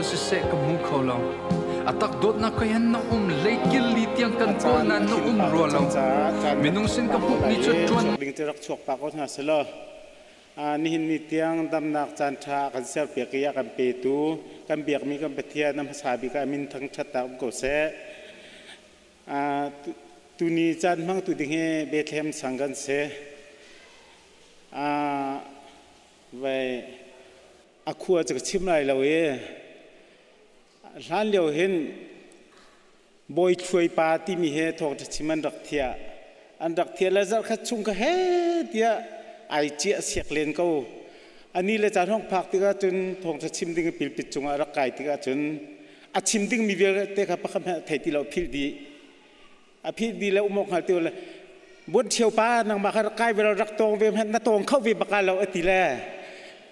siseh ka hmu kho lo. A tak dawtnak ka hin na um leikil li tiang kan kawl nain na um rua lo. Minung sin ka hmuh ni cu ṭuan ding cu rak chuak pah ko hna selaw nihin ni tiang damnak caan ṭha kan serpiak i a kan petu kan biakmi kan Pathian a hmasa bik ah min thangṭhatnak um ko seh. Tuni caan hmangtu ding hi Bethlehem sang kan si. Vai a khua cu ka chim lai lo i hlan lio hin Bawi Thluai pa timi he thawngṭha chim an rak thiah. An rak thiah le zarhkhat chung ka he tiah ai ciah siak len ko. Ani le caan hong phak tikah cun thawngṭha chim ding pilpit cungah rak kai tikah cun a chim dingmi vialte kha pakhat hmanh a thei ti lo, philh dih. A philh dih le um awk hngal ti le buan ṭhio pa nangmah kha rak kai ve lo rak tawng ve hmanh na tawng kho ve baka lo a ti le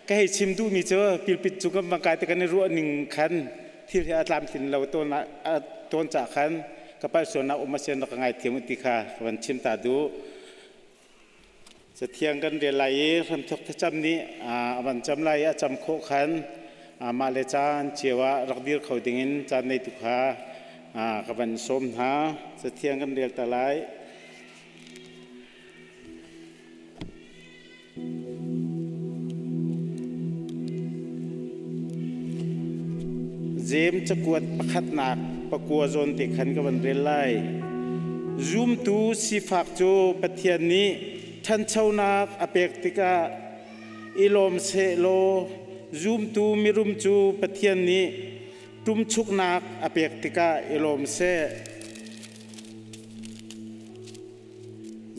ka hei chim duhmi cu pilpit cung kan van kai te kan i ruah ning khan thil hi a tlamtlin lo tawn tawn ca khan ka palh sualnak um a sian rak ka ngaithiam u ti kha ka van chim ta duh. Cathiang kan rel lai i hramthok thlacam nih a van cam lai i a cam khawh khan mah le caan cio ah rak dir kho dingin caan neitu kha ka van sawm hna. Cathiang kan rel ta lai. Jeim cakuat pakhatnak pakua zawn te khan ka van rel lai. Zumtu sifak cu Pathian nih ṭhanchonak a pek tikah i lawm sehlaw zumtu mirum cu Pathian nih ṭumchuknak a pek tikah i lawm seh.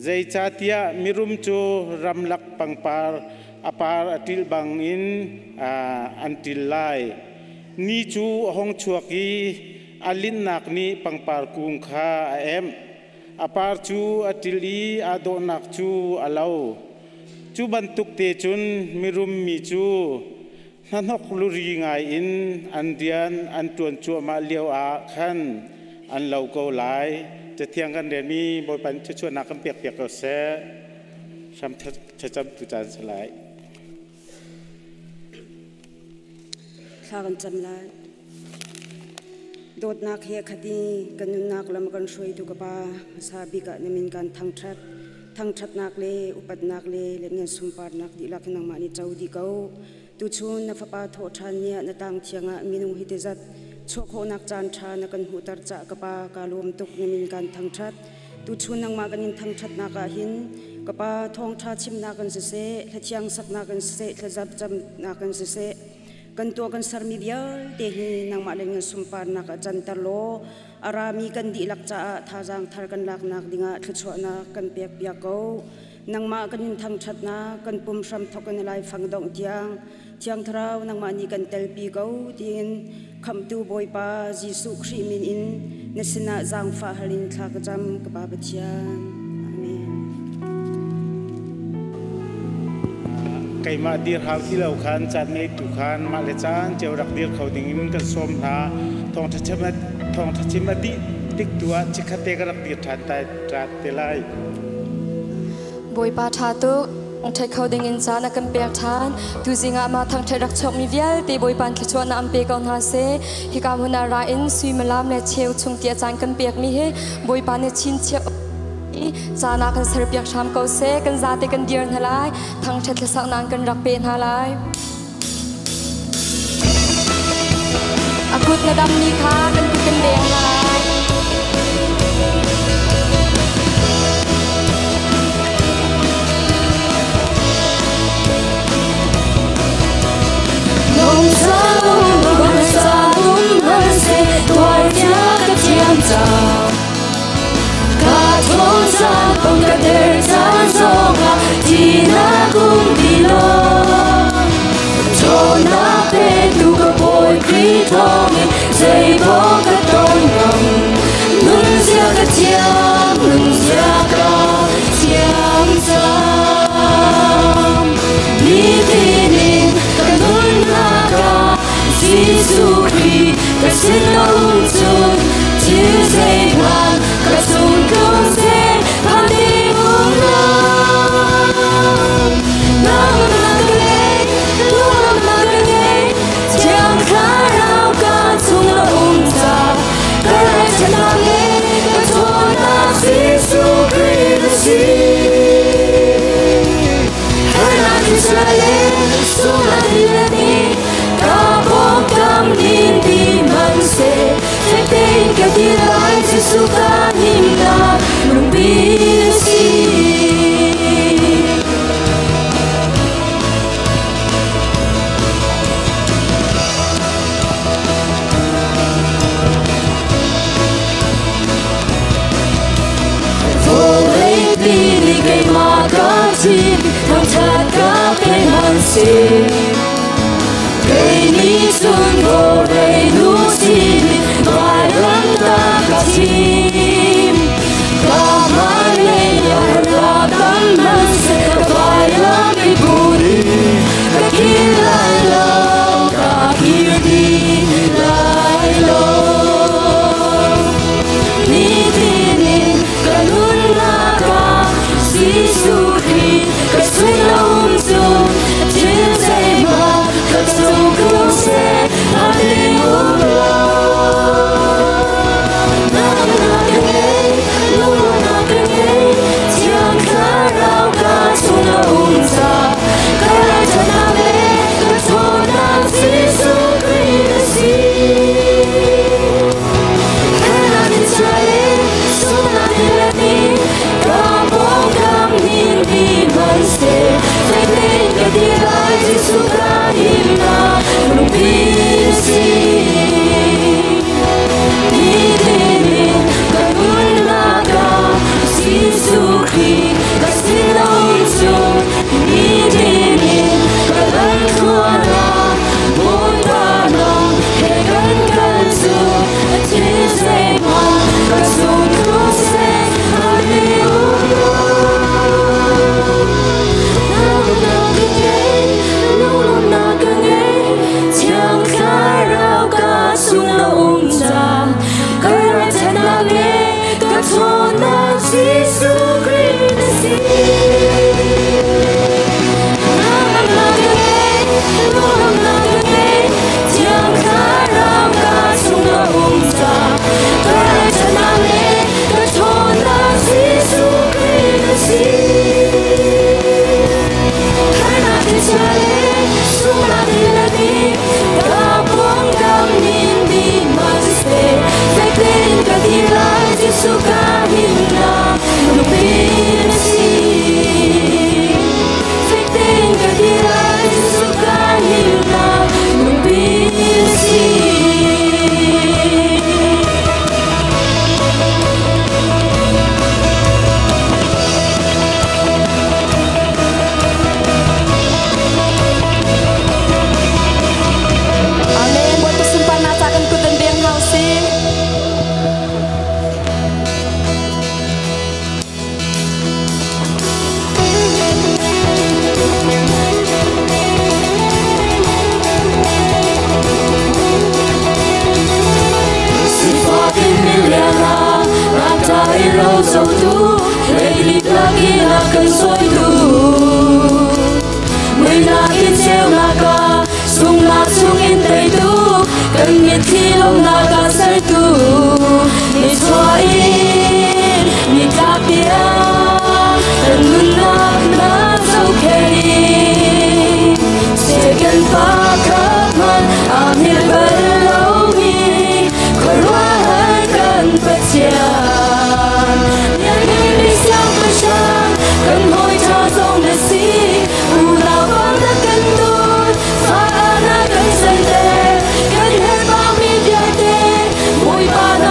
Zeicahtiah mirum cu ramlak pangpar a par a ṭilh bangin an ṭil lai. Ni cu a hung chuak i a linhnak nih pangpar kung kha a emh. A par cu a ṭil i aa dawhnak cu a lo. Cu bantuk te cun mirum mi cu hnahnok luri ngaiin an rian an ṭuan cuahmah lioah khan an lo ko lai. Cathiang kan relmi Bawipa nih thluachuahnak kan pekpiak ko seh. Hram thlacam tu caan si lai. Thla kan cam lai. Dawtnak he khat i kan nunnak lam kan hruaitu ka Pa, hmasa bik ah na min kan thangṭhat. Thangṭhatnak le upatnak le lianngan sunparnak dihlak hi nangmah nih co dih ko. Tuchun na fapa thawhṭhan ni ah na tang thiang ah minung hi tizat chuah khawhnak caan ṭha na kan hmuhter cah ka Pa, kaa lawm tuk, na min kan thangṭhat. Tuchun nangmah kan in thangṭhatnak ah hin ka Pa, thawngṭha chimnak in siseh, hlathiang saknak in siseh, thlazap camnak in siseh, kan tuah kan sermi vialte hi nangmah le ngan sunparnak ah canter law a rami kan dihlak caah thazaang thar kan laknak dingah thluachuahnak kan pek piak ko. Nangmah kan in thangṭhatnak kan pum hram thok in lai fang dongh tiang Thiang Thlarau nangmah nih kan telpi ko tiin Khamhtu Bawipa Jesuh Khrih min in na sinah zaangfah hal in thla ka cam ka Pa Pathian. Amen. Keimah dir hau ti lo khan caan ngeitu khan mah le caan cio rak dir kho ding in kan sawm hna. Thawngṭha chim a dih tik tu ah chikkhat te ka rak dir ṭhan te lai. Bawipa ṭha tuk. Ṭhet kho ding in caan a kan pek ṭhan. Tuzing ah mah thangṭhat rak chuakmi vialte Bawipa thluachuahnak an pe ko hna seh. Hika hmun ah ra in suimilam le cheu chung ti a caan kan pekmi hi Bawipa nih chinchiah caan ah kan serpiak hram ko seh. Kan zate kan dir hna lai. Thangṭhat hlasaknak kan rak pe hna lai. A kut na dammi kha kan kut kan leng lai. Se Kei ni sun go rei nu si Vai lam ta ka chim Ka ma le ya la tam man se Ka vai lam i puri Ka ki lai lo Ka ki di lai lo Ni tinin ka nun na ka Jesu Christ ka sun lo um chu Thil zai ma ka chung ku se Ha ti um lo Na na ka ngei lu na ka ngei Thiang thlarau ka chung na um cha Ka rai cha na le ka chaw na Jesu Christ na si Kana tin cha le sung na tin le ni Ka pong kam nin bi man se Fai ten ka ti lai Jesu ka him na lung pi si Ni tinin ka nun na ka Jesu Christ ka sin lo chu Ni tinin ka lan thua na Bawipa nang he kan kal chu Thil zei ma ka sung thu se Ha ti um lo Na na ka ngei lung na ka ngei Thiang thlarau ka sung na um cha Ka rai cha na le ka chaw na Jesu Christ na si Na na ka ngei lung na ka ngei Thiang thlarau ka sung na um cha Ka rai cha na le ka chaw na Jesu Christ na si Kana tin cha le sung na tin le ni Ka pong kam nin bi man se Fek tin ka ti lai Jesu ka him na lung pi na si Fek tin ka ti lai Jesu ka him na lung pi na si. Amen. Bawipa sunparnak ca kan kut in beng hna usih. Sifakin miliana Rata iro zotu Lady lagi na kan soitu Mui na kin cheu na ka Sung na sung in tei tu Kan mit thi long na ka sar tu Ni chua in Ni ka pia Kan nun na na zo kei Se kan pa ka man Amil bal lo mi Kharuahar kan pathian Yan ngan mi siang pa siang Kan hoi cha zong na si U na bang na kan dun Fa na kan san te Kan her ba mi vial te Mui pa na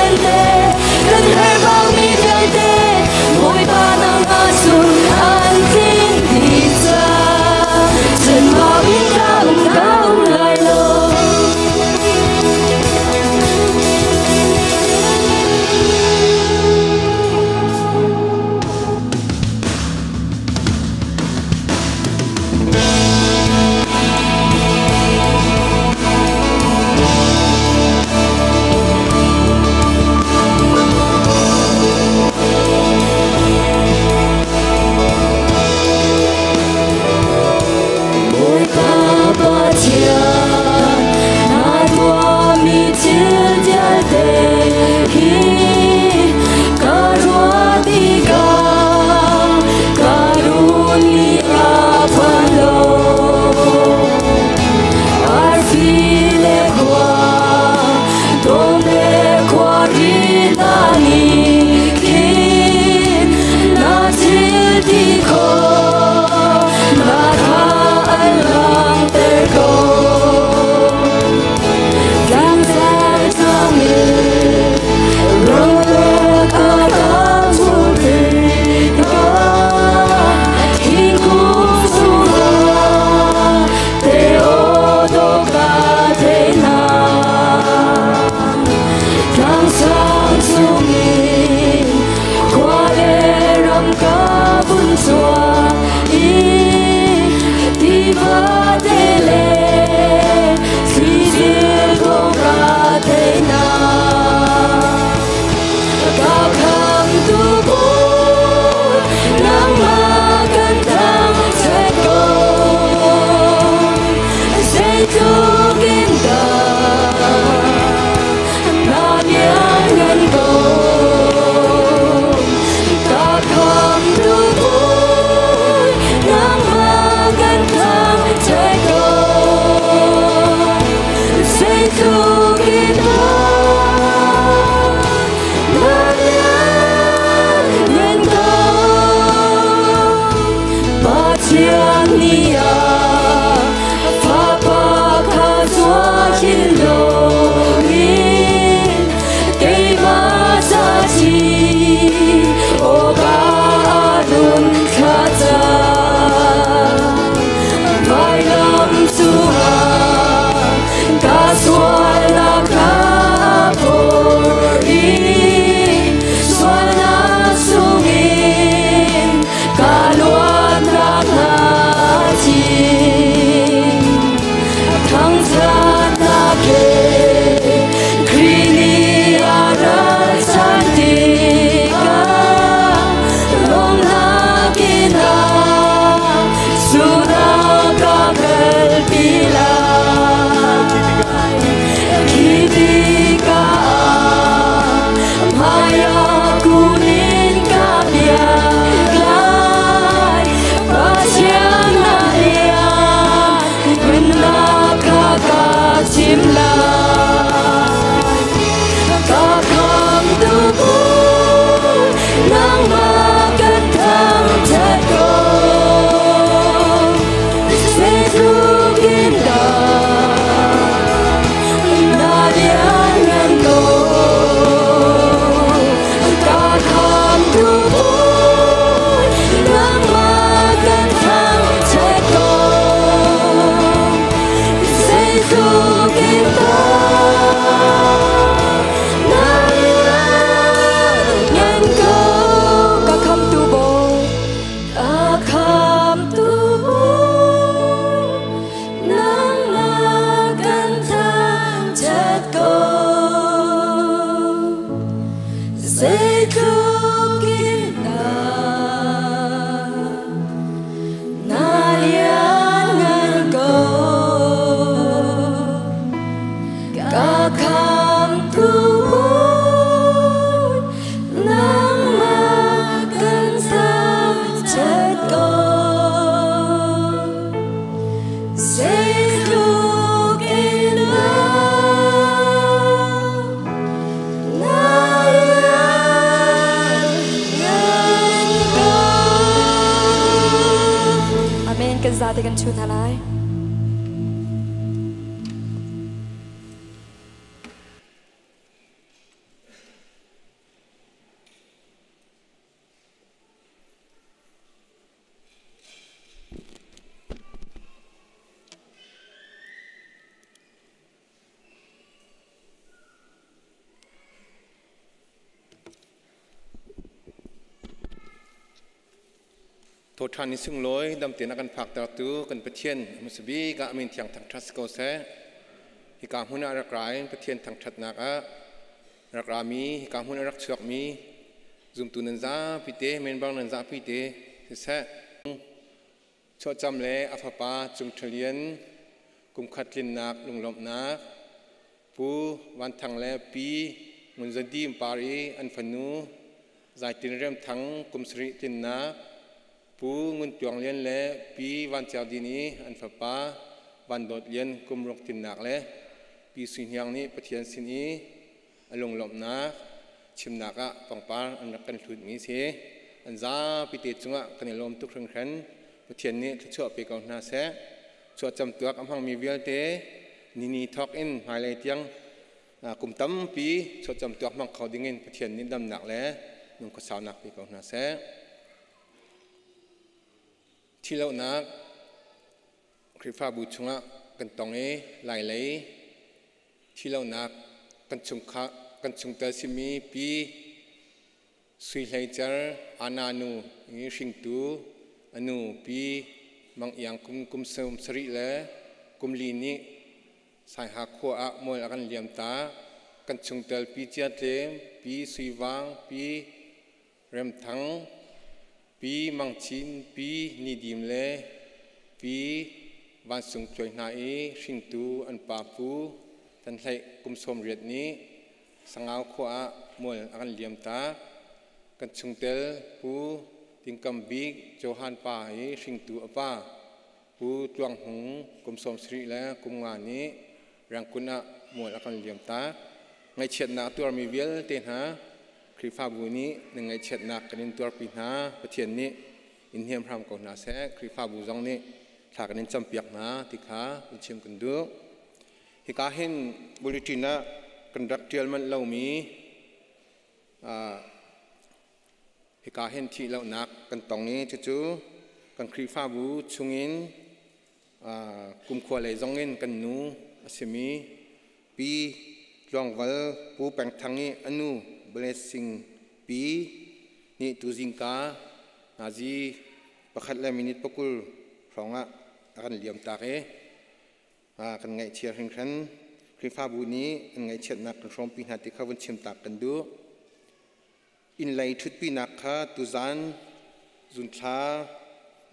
vialte kan herhbaumi vialte Bawipa nangmah sun an tling dih cang Chanbau in ka um ka um lai lo. Bawipa Pathian, na tuahmi thil vialte hi ka ruah tikah ka run nih a phan lo. Arfi le khua, dawm le khuari hna nih khin na thil ti khawh na tha an langhter ko. Tlangsang chungin rawlek a kan chum tikah thingkung chungah te aw dawh ka thei hna. Tlangsang chungin khua le ram ka vun chuah i tiva te le thlizil thawng ka thei hna. Ka khamtu Bawi, nangmah kan thangṭhat ko. Zeitluk in dah na lianngan ko. Ka khamtu Bawi, nangmah kan thangṭhat ko. Zeitluk in dah na lianngan ko. Pathian nih a Fapa kha chuah hin loin keimah ca thi awkah a run thlah cang. Vailam cungah ka sualnak kha a phorh i sualnak chungin ka luatnak hnga thi. Thangṭhatnak he Khrih nih a rat ṭhan tikah lawmhnak in a sunak ka kalpi lai. Khi tikah hmaiah kun in ka biak lai. Pathian na lian, nunnak kha ka chim lai. Ka khamtu Bawi, nangmah kan thangṭhat ko. Zeitluk in dah na lianngan ko. Ka khamtu Bawi, nangmah kan thangṭhat ko. Zeitluk in dah na lianngan ko. Ka khamtu Bawi, ka khamtu Bawi, nangmah kan thangṭhat ko. Zeitluk in dah na lianngan ko. Ka khamtu Bawi, nangmah kan thangṭhat ko. Zeitluk in dah na lianngan ko. Amen. Kan zate kan chu hna lai. Thawṭhan ni sunglawi dam tein a kan phaktertu kan Pathian a hmasa bik ah a min thiang thangṭhat si ko seh. Hika hmun ah rak ra in Pathian thangṭhatnak ah rak rami, hika hmun ah rak chuakmi zumtu nan zapi te, member nan zapi te siseh. Chuahcam le a fapa Cung Ṭha Lian kumkhat tlinnak lunglawmhnak Pu Van Thang le Pi Ngun Za Dim Par i an fanu Zai Tin Rem Thang kum sarih tlinnak Pu Ngun Tluang Lian le Pi Van Cer Din i an fapa Van Dawt Lian kum ruk tlinnak le Pi Sui Hniang nih Pathian sin i a lunglawmhnak chimnak ah pangpar an rak kan hlutmi si. An zapi te cungah kan i lawm tuk hringhran. Pathian nih thluachuah pe ko hna seh. Chuahcam tuak a hmangmi vialte nini thawk in hmailei tiang kum tampi chuahcam tuak hmang kho dingin Pathian nih damnak le nungkhuasaunak pe ko hna seh. Thilohnak Khrihfabu chungah kan tong i lailei thilohnak kan chungkhar kan chungtel simi Pi Sui Hlei Cer Anna nu i hringtu a nu Pi Mang Iang kum kum sawm sarih le kum li nih Saiha khua ah mual a kan liam ta. Kan chungtel Pi Cia Tlem, Pi Sui Vang, Pi Rem Thang, Pi Mang Chin, Pi Ni Dim le Pi Van Sung Thluai hna i hringtu an pa Pu Tan Hleih kum 80 nih Sangau khua ah mual a kan liam ta. Kan chungtel Pu Tingkam Bik Johan pa i hringtu a pa Pu Tluang Hmung kum 70 le kum nga nih Rangkun ah mual a kan liam ta. Ngaihchiatnak a tuarmi vialte hna Khrihfabu nih nan ngaihchiatnak kan in tuarpi hna. Pathian nih in hnem hram ko hna seh. Khrihfabu zong nih thla kan in campiak hna ti kha in chim kan duh. Hika hin bulletin ah kan rak ṭial manh lomi hika hin thih lohnak kan tong i cucu kan Khrihfabu chungin kumkhua lei zongin kan nu a simi Pi Tluangval Pu Peng Thang i a nu Blessing Pi nih tuzingka nazi pakhat le minute pakul hrawngah a kan liam tak i kan ngaihchia hringhran. Khrihfabu nih an ngaihchiatnak kan hrawmpi hna ti kha vun chim tak kan duh. Inn lei ṭhutpinak kha tuzan zunthla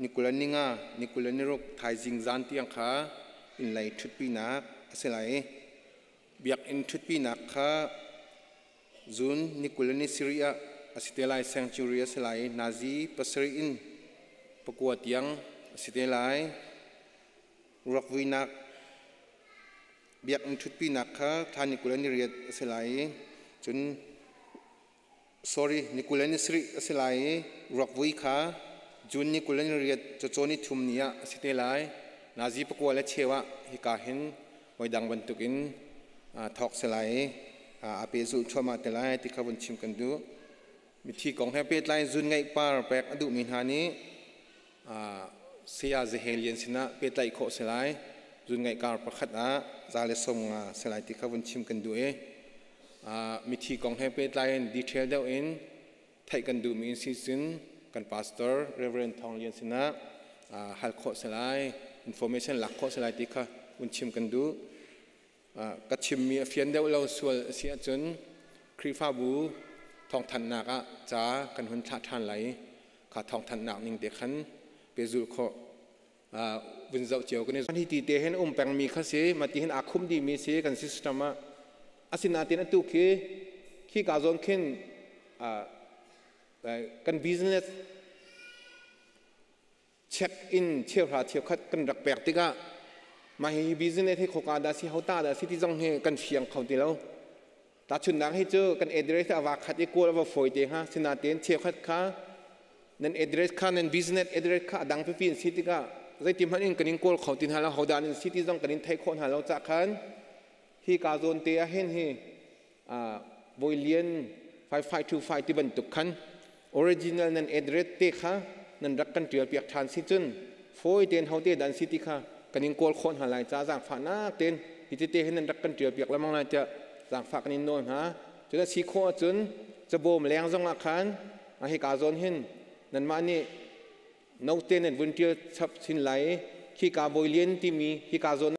ni kul ni nga ni kul ni ruk thaizing zan tiang kha inn lei ṭhutpinak a si lai. Biakinn ṭhutpinak kha zun ni kul ni sarih ah a si te lai, sanctuary a si lai, nazi pasarih in pakua tiang a si te lai. Ruakvuinak biakinn ṭhutpinak kha thla ni kul ni riat a si lai i cun sorry ni kul ni sarih a si lai i ruakvui kha June ni kul ni riat cacawn ni thum ni ah a si te lai. Nazi pakua le cheu ah hika hin voidang bantukin thawk si lai i a pehzulh thluahmah te lai ti kha vun chim kan duh. Mithi kong he pehtlai zun ngeih par pek a duhmi hna nih saya Zahel Lian sinah pehtlaih khawh si lai. Zun ngaih kar pakhat ah za le som nga si lai ti kha vun chim kan duh i mithi kong he pehtlai in detail deuh in theih kan duhmi in si cun kan pastor Reverend Thawng Lian sinah hal khawh si lai, information lak khawh si lai ti kha vun chim kan duh. Ka chimmi a fian deuh lo sual a si ahcun Khrihfabu thawngthanhnak ah ca kan hun thlah ṭhan lai i kha thawngthanhnak ning te khan pehzulh khawh vun zoh cio kan i hi ti te hin um pengmi kha si ma ti hin aa khum dihmi si kan system ah. Asinain atu khi khi ka zawn khin kan business check in cheuhra cheukhat kan rak pek tikah mah hi business hi khoka dah si hota dah si ti zong hi kan fiang kho ti lo. Tahchunnak hi cu kan address a va khat i kawl a va fawi te hnga. Sinain cheukhat kha nan address kha, nan business address kha a dang pipi in si tikah zeiti hmanh in kan in kawl kho ti hna lo, hodah nan si ti zong kan in thei khawh hna lo cah khan hi ka zawn te ah hin hi Voilian 5525 ti bantuk khan original nan address te kha nan rak kan tial piak ṭhan si cun fawi tein hote dan si ti kha kan in kawl khawh hna lai ca zaangfahnak tein hi tete hin nan rak kan tial piak lemang lai tiah zaangfah kan in nawl hna. Cun a si khawh ahcun cabawm leng zong ah khan hika zawn hin nanmah nih Note nan vun ṭial chap chin lai. Khika Bawi Lian timi hika zawn.